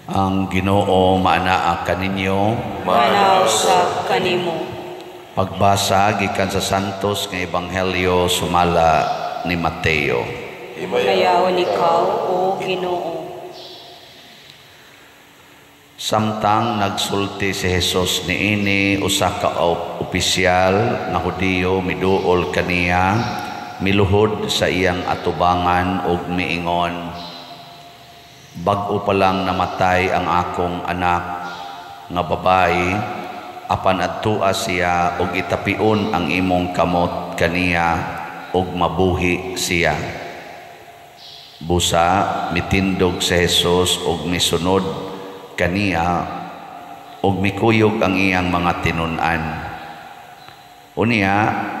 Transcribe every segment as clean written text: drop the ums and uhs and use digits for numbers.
Ang Ginoo maanaa kaninyo. Maanaa usab kanimo. Pagbasa gikan sa Santos nga Ebanghelyo sumala ni Mateo. Himayaon ikaw, O Ginoo. Samtang nagsulti si Jesus niini, usa ka opisyal nga Hudiyo miduol kaniya, miluhod sa iyang atubangan ug miingon, "Bag-o pa lang namatay ang akong anak nga babayi, apan adtua siya ug itapion ang imong kamot kaniya ug mabuhi siya." Busa mitindog si Jesus ug misunod kaniya ug mikuyog ang iyang mga tinun-an. Unya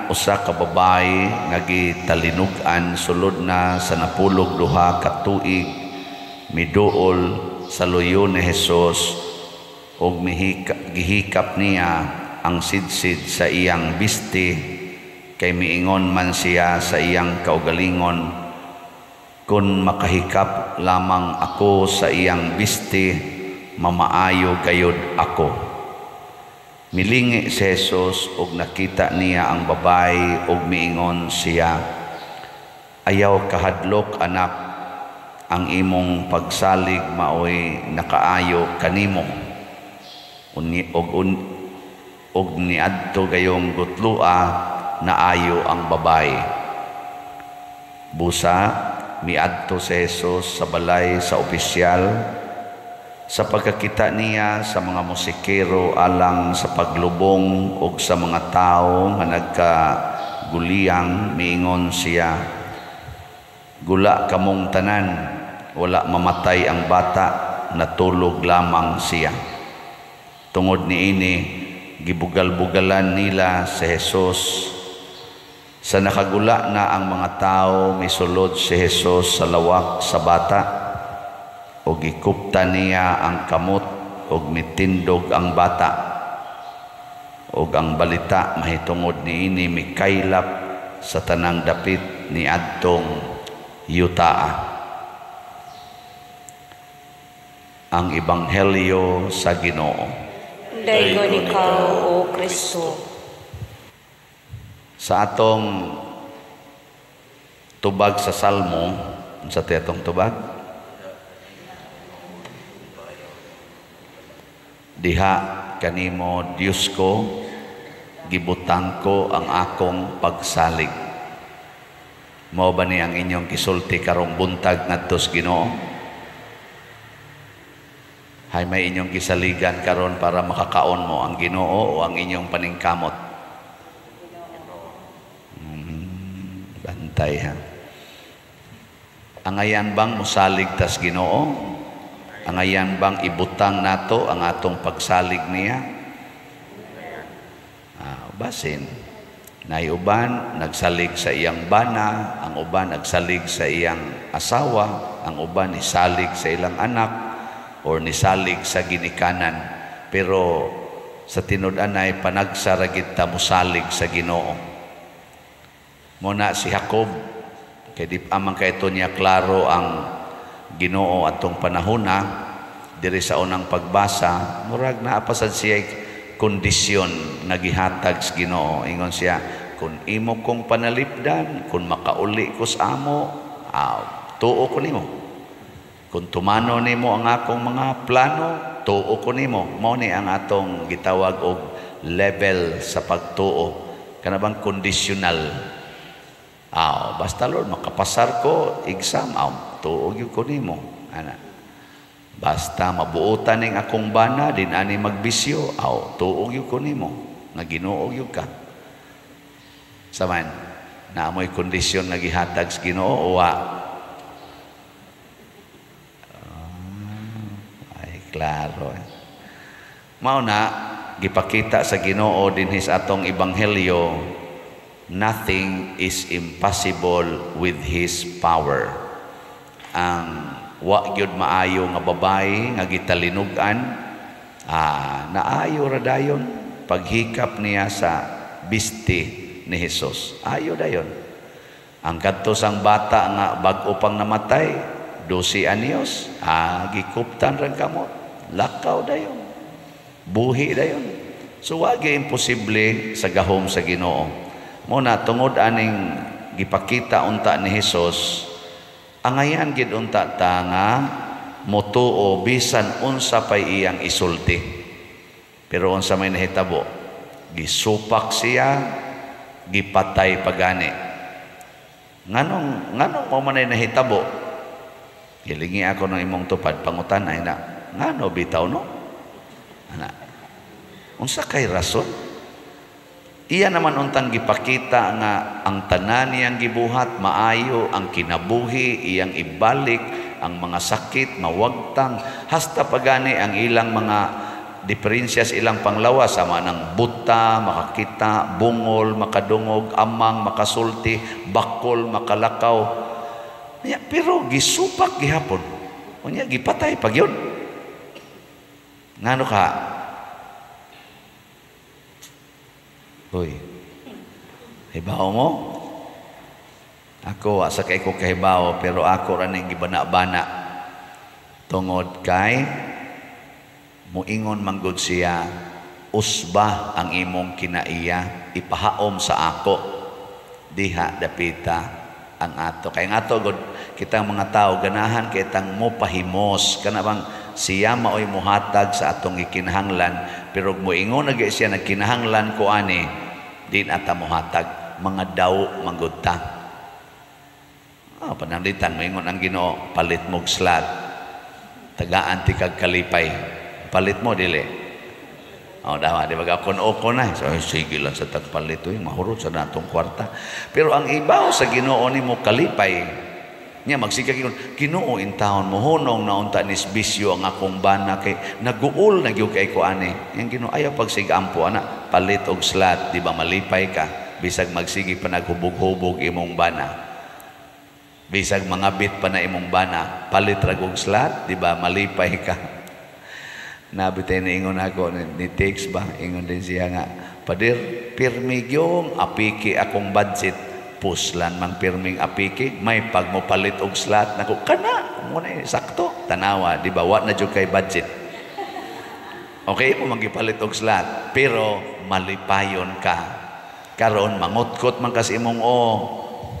usa ka babayi nga gitalinug-an sulod na sa 12 ka tuig miduol sa luyo ni Jesus ug gihikap niya ang sidsid sa iyang bisti, kay miingon man siya sa iyang kaugalingon, "Kun makahikap lamang ako sa iyang bisti, mamaayo gayud ako." Milingi si Jesus ug nakita niya ang babayi ug miingon siya, "Ayaw kahadlok, anak, ang imong pagsalig maoy nakaayo kanimo." Uni, og un, og niadto gayong gutloa, naayo ang babayi. Busa miadto si Jesus sa balay sa opisyal. Sa pagkakita niya sa mga musikero alang sa paglubong ug sa mga tawo nga nagkaguliyang, miingon siya, "Gula kamong tanan, wala mamatay ang bata, natulog lamang siya." Tungod niini, gibugal-bugalan nila si Jesus. Sa nakagula na ang mga tao, misulod si Jesus sa lawak sa bata ug gikuptan niya ang kamot ug mitindog ang bata. Ug ang balita mahitungod niini mikaylap sa tanang dapit ni adtong yutaa. Ang Ebanghelyo sa Ginoo. Daygon ikaw, O Kristo. Sa atong tubag sa Salmo, sa atong tubag, "Diha kanimo, Dios ko, gibutang ko ang akong pagsalig." Mao ba ni ang inyong gisulti karong buntag ngadto sa Ginoo? Hay may inyong gisaligan karon para makakaon mo, ang Ginoo o ang inyong paningkamot? Bantay ha. Angayan bang musalig tas Ginoo? Angayan bang ibutang nato ang atong pagsalig niya? Basin. Nay uban nagsalig sa iyang bana, ang uban nagsalig sa iyang asawa, ang uban nisalig sa ilang anak or nisalig sa ginikanan. Pero sa tinud-anay, panagsara gid ta mosalig sa Ginoo. Muna si Jacob, kay di amang kay niya klaro ang Ginoo atong panahona, diri sa unang pagbasa, murag naa pa sad siya kondisyon nga gihatag sa Ginoo. Ingon siya, "Kung imo kong panalipdan, kung makauli ko sa amo, tuo ko nimo. Kung tumano nimo ang akong mga plano, tuo ko nimo." Mao ni ang atong gitawag og level sa pagtuo. Kana bang conditional? Basta Lord, makapasar ko exam, tuo gyud ko nimo. Ana. Basta mabuotan ning akong bana, din ani magbisyo, tuo gyud ko nimo. Nga Ginoo gyud ka. Saman, naamoy kondisyon nga gihatag sa Ginoo o wa? Ay, klaro. Mao na gipakita sa Ginoo dinhi sa atong ebanghelyo, nothing is impossible with His power. Ang wa gyud maayo nga babae nga gitalinug-an, naayo ra dayon paghikap niya sa bisti ni Jesus. Ayo dayon. Ang kadto sang bata nga bag-o pang namatay, 12 anyos, gikuptan rang kamot, lakaw dayon, buhi dayon. So wagi imposible sa gahom sa Ginoo. Mo na tungod aning gipakita unta ni Hesus, angayan gid unta ta nga motuo bisan unsa pay iyang isulti. Pero unsa may nahitabo? Gisupak siya, gipatay pagani. Nganong mao man ay nahitabo? Hilingi ako ng imong tupad, pangutan ay na, ngano bitaw no? Ana. Unsa kay rason? Iya naman untang gipakita nga ang tanan niyang gibuhat maayo, ang kinabuhi iyang ibalik, ang mga sakit mawagtang, hasta pagani ang ilang mga diferensya sa ilang panglawas sama ng buta, makakita, bungol, makadungog, amang, makasulti, bakol, makalakaw. Nya, pero gisupak gihapon. Unya gipatay pag yun. Ngano ka? Uy. Hibaw mo? Ako asa kay ko kahibaw, pero ako ra ning gibana-bana tungod kay muingon manggod siya, usba ang imong kinaiya, ipahaom sa ako diha dapita ang ato. Kay ang ato god, kitang mga tao ganahan kay tang mopahimos, kana bang siya maoy mohatag sa atong gikinahanglan, pero moingon na gyud siya nagkinahanglan ko ani, di na ta mohatag, mga daw manggod ta. Pananglitan moingon ang Ginoo, palit mog slat, tagaan ti kag kalipay, palit mo dili. Oh, dawa di ba kon oko na. So ay, sige lang sa tagpalit oy, mahurot sa natong kwarta. Pero ang ibaw sa Ginoo nimo kalipay. Nya magsiga ingon, Ginoo in taon mo hunong na unta nis bisyo ang akong bana kay naguol na gyud kay ko ani. Yang Ginoo ayaw pagsigampo ana, palit og slat, di ba malipay ka bisag magsige pa naghubog-hubog imong bana. Bisag mangabit pa na imong bana, palit ra og slat, di ba malipay ka. Nabitay na ingon ako ni text ba, ingon din siya nga, Pader, pirmi gyung apiki akong budget. Puslan mang pirming apiki, may pag mo palit og slat nako kana mo na sakto tanawa, di ba wa na jud kay budget. Okay mo magipalit og slat, pero malipayon ka. Karon mangutkot man kas imong o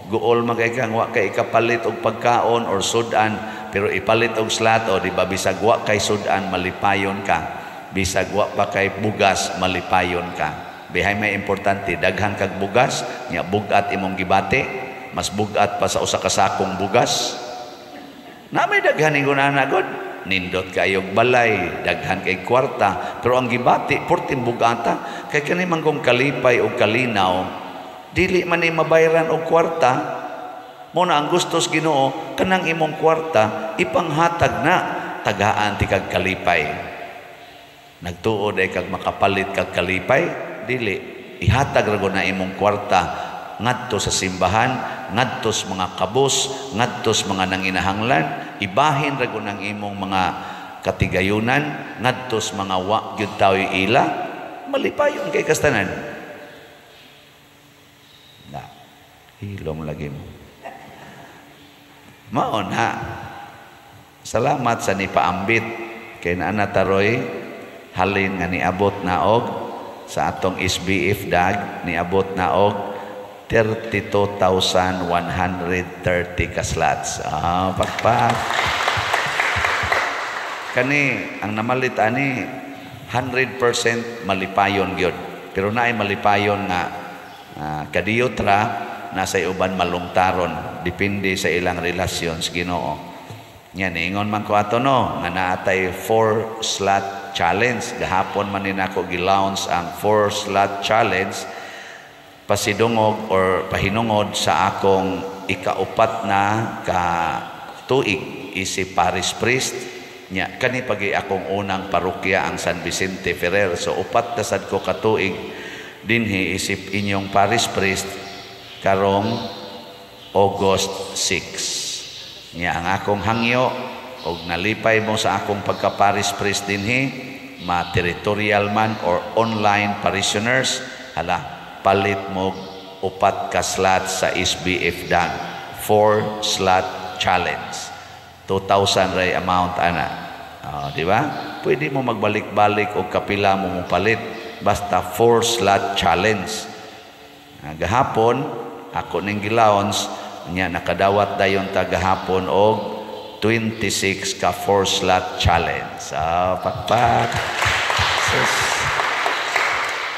guol man kay kang wa kay ikapalit og pagkaon or sudan, pero ipalit og slat o di ba bisag wa kay sudan malipayon ka, bisag wa pa kay bugas malipayon ka. Bihay may importante, daghan kag bugas, nya bugat imong gibati, mas bugat pa sa usa ka sakong bugas. Na may daghan ingon ana god, nindot kayog balay, daghan kay kwarta, pero ang gibati porting bugata, kay kani man kung kalipay og kalinaw, dili man ni mabayran og kwarta. Mo na ang gustos Ginoo, kanang imong kwarta ipanghatag na, tagaan ti kag kalipay. Nagtuod ay kag makapalit kag kalipay, dili, ihatag ra gud na imong kwarta ngadto sa simbahan, ngadto sa mga kabus, ngadto sa mga nanginahanglan, ibahin ra gud ang imong mga katigayunan ngadto sa mga wa gyud taoy ila, malipayon kay kastanan. Na, hilom lagi mo. Mao na. Salamat sa nipaambit kay naa taroy halin nga niabot na og sa atong SBF dag niabot na og 32,130 ka slots. Pakpak. Kani ang namalit ani 100% malipayon gyud. Pero naay malipayon nga kadiyot ra, nasa uban malungtaron, depende sa ilang relasyon sa Ginoo. Nya niingon man ko ato no nga naatay 4 slot challenge. Gahapon man ni nako gi-launch ang 4 slot challenge pasidungog or pahinungod sa akong ikaupat na ka tuig isip parish priest. Nya kani pagi akong unang parokya ang San Vicente Ferrer. So upat na sad ko katuig dinhi isip inyong parish priest karong August 6. Nya ang akong hangyo og nalipay mo sa akong pagka-parish priest dinhi, ma-territorial man or online parishioners, hala palit mo upat ka slot sa SBF dag, 4 slot challenge. 2,000 ray amount ana. Oh, di ba? Pwede mo magbalik-balik og kapila mo mopalit basta 4 slot challenge. Gahapon ako ning gi-launch nya, nakadawat dayon ta gahapon og 26 ka 4 slot challenge. Ah, pakpak. Sus.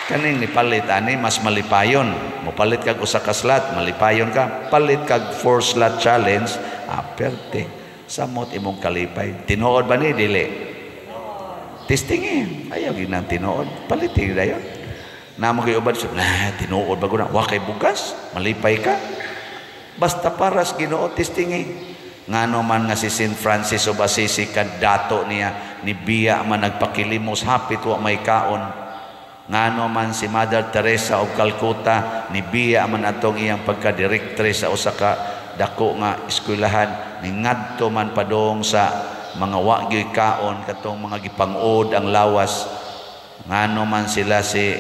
Kaning nipalit ani, mas malipayon. Mopalit kag usa ka slot, malipayon ka. Palit kag 4 slot challenge, ah, perte. Samot imong kalipay. Tinuod ba ni dili? Testing eh. Ayaw ginang tinuod. Palit dayon. Namo kay uban, na tinuod ba guna? Wa kay bugas, malipay ka. Basta paras Ginoo, testing eh. Ngano man nga si St. Francis of Assisi, kadato niya, ni biya man nagpakilimos hapit wa may kaon. Ngano man si Mother Teresa of Calcutta, ni biya man atong iyang pagka-directress sa usa ka dako nga eskwelahan, ni ngadto man padong sa mga wa gyoy kaon, katong mga gipangod ang lawas. Ngano man sila si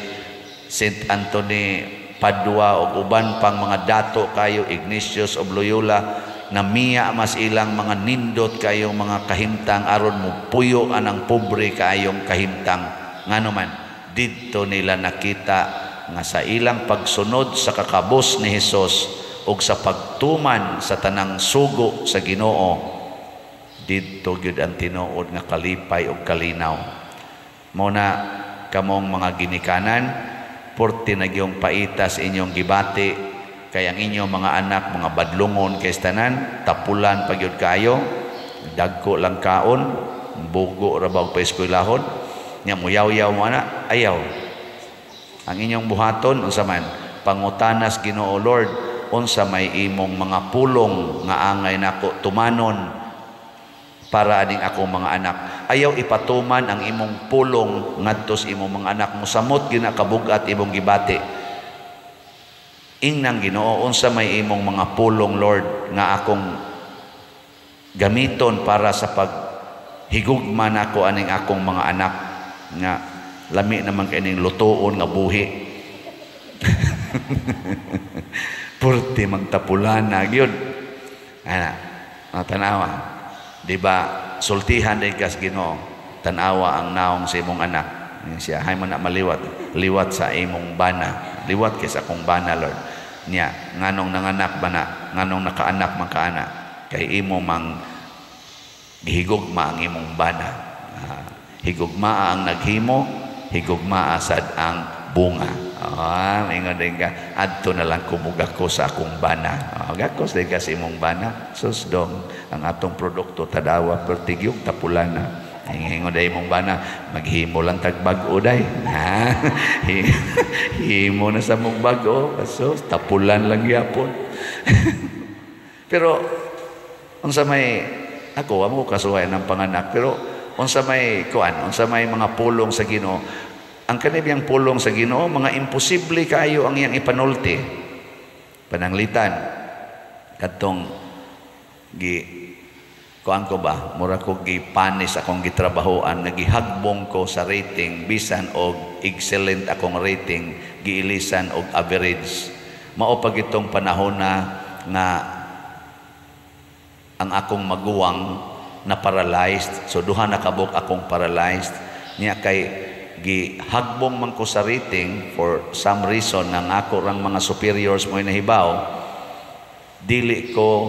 Saint Anthony Padua ug uban pang mga dato kayo, Ignatius of Loyola, namiya mas ilang mga nindot kayong mga kahimtang aron mo puyo anang pobre kaayong kahimtang. Ngano man didto nila nakita nga sa ilang pagsunod sa kakabos ni Hesus ug sa pagtuman sa tanang sugo sa Ginoo, didto gyud ang tinuod nga kalipay ug kalinaw. Mao na kamong mga ginikanan, porte na gyung paitas inyong gibati kay ang inyong mga anak mga badlungon kay tanan, tapulan pa gyud kaayo, dagko lang kaon, bugo ra ba og paeskwelahon nya, muyaw-yaw mo ana, ayaw. Ang inyong buhaton, unsa man, pangutanas Ginoo, "Lord, unsa may imong mga pulong nga angay nako tumanon para aning akong mga anak?" Ayaw ipatuman ang imong pulong ngadto sa imong mga anak, mosamot gina kabugat imong gibati. Ingnang Ginoo, "Unsa may imong mga pulong, Lord, nga akong gamiton para sa paghigugma nako aning akong mga anak nga lami naman kay ning lutuon nga buhi?" Purti magtapulana gyud ana, tanawa, di ba? Sultihan din kas Ginoo, tan-awa ang naong sa imong anak. Siya hay man na maliwat liwat sa imong bana, liwat kay sa akong bana, Lord. Niya nganong nanganak bana, nganong nakaanak man ka ana, kay imo mang gihigugma ang imong bana. Higugmaa ang naghimo, higugmaa sad ang bunga. Ingon din ka, adto na lang kumugako sa akong bana. Gakos din ka sa imong bana. Sus dong, ang atong produkto tadawa pertigyog tapulana. Ingon day imong bana, maghimo lang tag bag-o day. Ha? Himo na sa mong bag-o, sus, tapulan lang gyapon. Pero unsa may ako, wa mo kasuhay ng panganak, pero unsa may kuan, unsa may mga pulong sa Ginoo. Ang kanibiyang pulong sa Ginoo, mga imposible kayo ang iyang ipanulti. Pananglitan kadtong gi kuan ko ba, mura ko gipanis akong gitrabahoan nga gihagbong ko sa rating, bisan og excellent akong rating, giilisan og average. Mao pag itong panahon na nga ang akong maguwang na paralyzed, so duha na kabuk akong paralyzed niya, kay gihagbong man ko sa rating for some reason nga ako rang mga superiors mo nahibaw, dili ko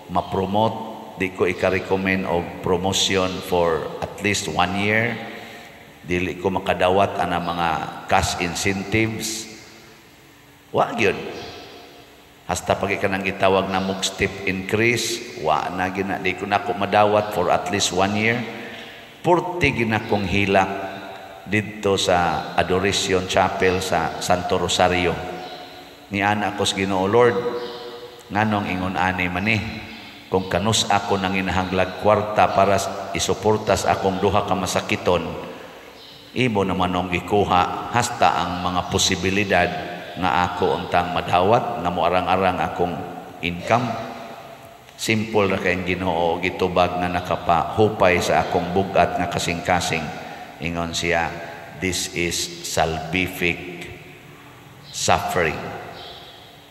ma-promote, di ko ika-recommend og promotion for at least one year, dili ko makadawat ana mga cash incentives, wa gyud. Hasta pag ika nang gitawag na mog step increase, wa na gina, di ko nako madawat for at least one year. Purti gina kong hilak didto sa Adoration Chapel sa Santo Rosario. Ni ana ko sa Ginoo, "Lord, nganong ingon ani man ni? Kung kanus ako nang inahanglag kwarta para isuportas akong duha ka masakiton, imo naman ang gikuha hasta ang mga posibilidad nga ako untang madawat nga moarang-arang akong income." Simple ra kay Ginoo gitubag nga nakapahupay sa akong bugat nga kasing-kasing. Ingon siya, "This is salvific suffering.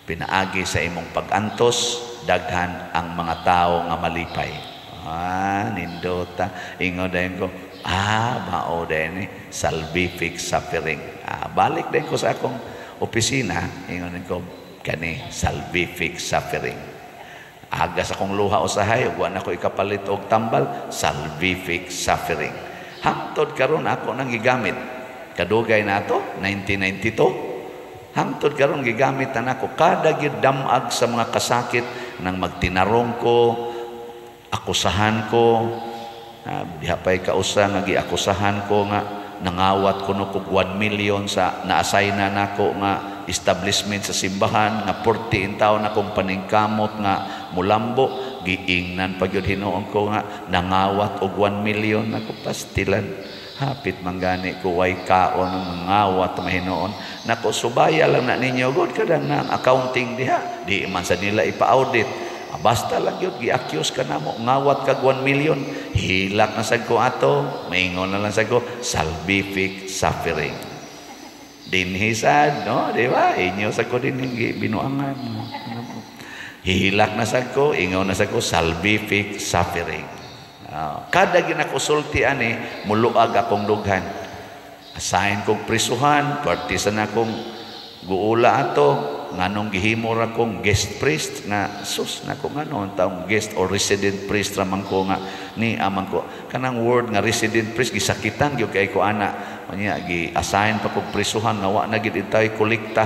Pinaagi sa imong pag-antos, daghan ang mga tao nga malipay." Ah, nindota. Ingon dayon ko, ah, mao dayon ni salvific suffering. Ah, balik dayon ko sa akong opisina, ingon ko, kani salvific suffering. Aga sa akong luha usahay, ug wa na ko ikapalit og tambal, salvific suffering. Hangtod karon ako nang gigamit. Kadugay na ato, 1992. Hangtod karon gigamit na nako kada gyud damag sa mga kasakit nang magtinarong ko, akusahan ko, diha pa'y kausa nga giakusahan ko nga nangawat kuno kog 1 million sa na-assign na nako nga establishment sa simbahan nga 40 in taon akong paningkamot nga mulambo. Giingnan pa gyud hinuon ko nga nangawat og 1 million nako. Pastilan, hapit man gani ko way kaon, nangawat mahinuon nako. Subaya lang na ninyo god kadang na accounting diha, di man sa nila ipa-audit. Ah, basta lang yun, gi-accuse ka na mo, ngawat kag 1 million, hilak na sad ko ato, maingon na lang sad ko, salvific suffering. Dinhi sad, no? Di ba? Inyo sad ko din binuangan. Hihilak na sad ko, ingon na sad ko, salvific suffering. Kada ginakusulti ani, muluag akong dughan. Assign kong prisuhan, parte sa na akong guula ato, nganong gihimo ra kong guest priest nga sus nako, ngano ang taong guest or resident priest ra man ko nga ni amang ko kanang word nga resident priest, gisakitan gyud kay ko ana. Unya gi-assign pa kog prisuhan nga wa na gid intay kolekta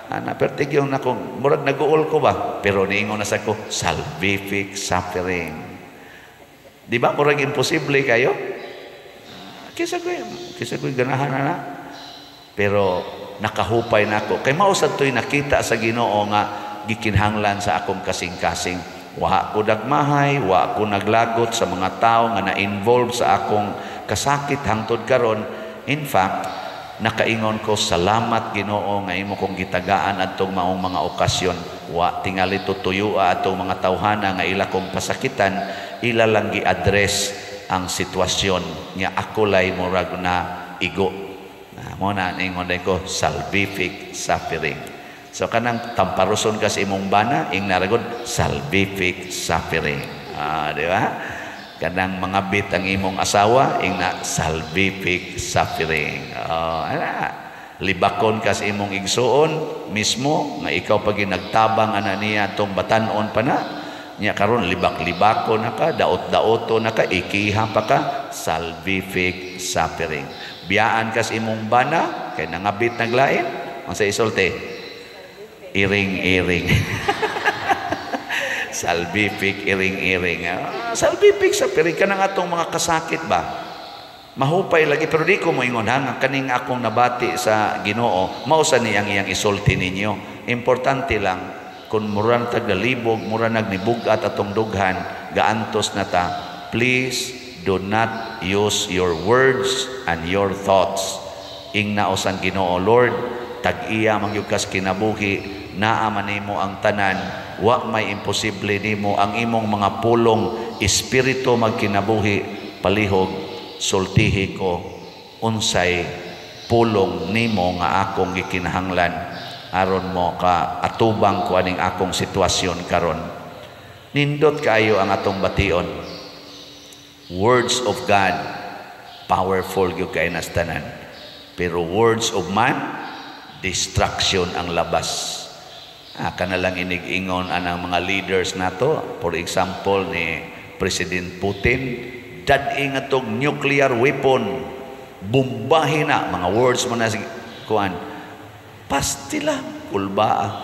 ana, perti gyud nako, murag naguol ko ba, pero niingon na sa ko, salvific suffering. Di ba murag imposible kayo? Kisa ko ganahan na, pero nakahupay na ako. Kay mao sad to'y nakita sa Ginoo nga gikinhanglan sa akong kasing-kasing. Wa ko dagmahay, wa ko naglagot sa mga tao nga na-involve sa akong kasakit hangtod karon. In fact, nakaingon ko, salamat Ginoo nga imo kong gitagaan adtong maong mga okasyon. Wa tingali tutuyoa atong mga tawhana nga ila kong pasakitan, ila lang gi-address ang sitwasyon nga ako lay murag na igo. Mo na ingon din ko, salvific suffering. So kanang tamparuson ka sa imong bana, ing naragod salvific suffering. Ah, di ba? Kanang mga bit ang imong asawa, ing na salvific suffering. Oh, ana. Libakon ka sa imong igsuon mismo nga ikaw pag nagtabang ana niya tong batan-on pa na. Nya karon libak-libako na ka, daot-daoto na ka, ikiha pa ka, salvific suffering. Biyaan kas imong bana kay nangabit naglain, unsa isulti? Iring-iring. Salvific iring-iring. Ah, salvific suffering kanang atong mga kasakit ba? Mahupay lagi, pero di ko moingon ha nga kaning akong nabati sa Ginoo, mao sa niyang iyang isulti ninyo. Importante lang kung mura na tagalibog, mura nagnibugat atong dughan, gaantos na ta, please do not use your words and your thoughts. Ing naos ang Ginoo, Lord, tag-iya man gyud kas kinabuhi, naa man nimo ang tanan, wa may imposible nimo ang imong mga pulong, espiritu magkinabuhi, palihog sultihi ko unsay pulong nimo nga akong gikinahanglan aron mo ka atubang ko aning akong sitwasyon karon. Nindot kaayo ang atong bation. Words of God, powerful gyud kay nas tanan. Pero words of man, destruction ang labas. Ah, kana lang inig-ingon anang mga leaders nato, for example ni President Putin, dad-i nga tog nuclear weapon, bombahin na, mga words mo na si kuan. Pastila, kulbaa.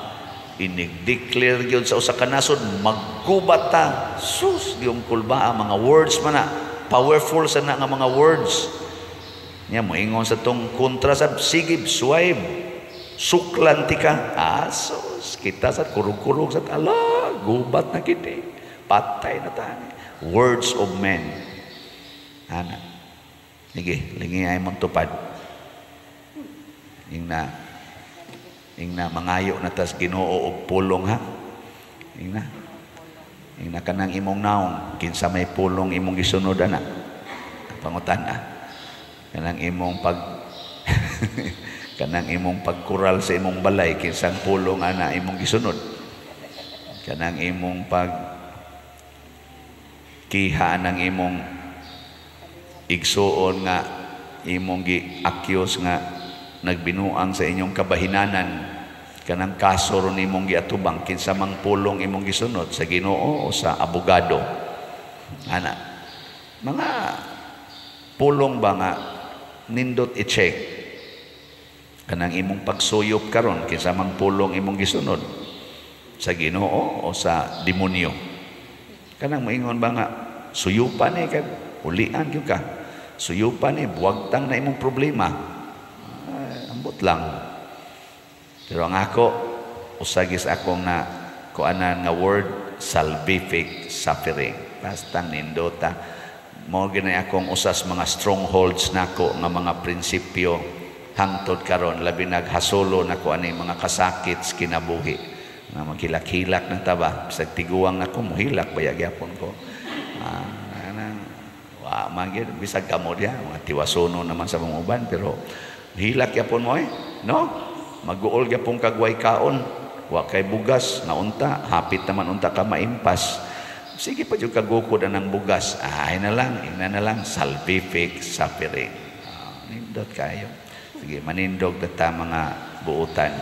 Inig-declare gyud sa usa ka nasod, maggubat ta. Sus, yung kulbaa, mga words man na, powerful sa na nga mga words. Nya moingon sa tong kontra sa sige, swipe, suklan ti ka. Ah, sus, kita sa kurug-kurug sa ala, gubat na kiti. Patay na tani. Words of men. Ana. Sige, lingi ay mong tupad. Ing na mangayo na tas Ginoo og pulong ha. Ing na. Ing na kanang imong naong kinsa may pulong imong gisunod ana. Pangutan ah. Kanang imong pag kanang imong pagkural sa imong balay, kinsang pulong ana imong gisunod. Kanang imong pag Kiha ng imong igsuon nga imong gi-accuse nga nagbinuang sa inyong kabahinanan, kanang kaso ron imong giatubang, kinsa mang pulong imong gisunod, sa Ginoo o sa abogado? Ana mga pulong ba nga nindot i-check. Kanang imong pagsuyop karon, kinsa mang pulong imong gisunod, sa Ginoo o sa demonyo? Kanang moingon ba nga suyupan eh, kay ulian gyud ka, suyupan eh, buwagtang na imong problema. Ay, ambot lang. Pero ang ako, usagis akong na kuanan nga word, salvific suffering. Basta nindota. Mao gani akong usas mga strongholds nako nga mga prinsipyo hangtod karon, labi naghasulo nako ani mga kasakit sa kinabuhi. Nga maghilak-hilak na ta ba, bisag tiguang nako, muhilak baya gyapon ko. Ah, anang wa man gyud, bisag kamo diha mga tiwasuno naman sa mga uban, pero hilak gyapon mo eh, no? Maguol gyapon kag way kaon, wa kay bugas na unta, hapit naman unta ka maimpas. Sige pa jud kagukod anang bugas. Ay na lang, ina na lang, salvific suffering. Ah, nindot kayo. Sige, manindog ta mga buutan.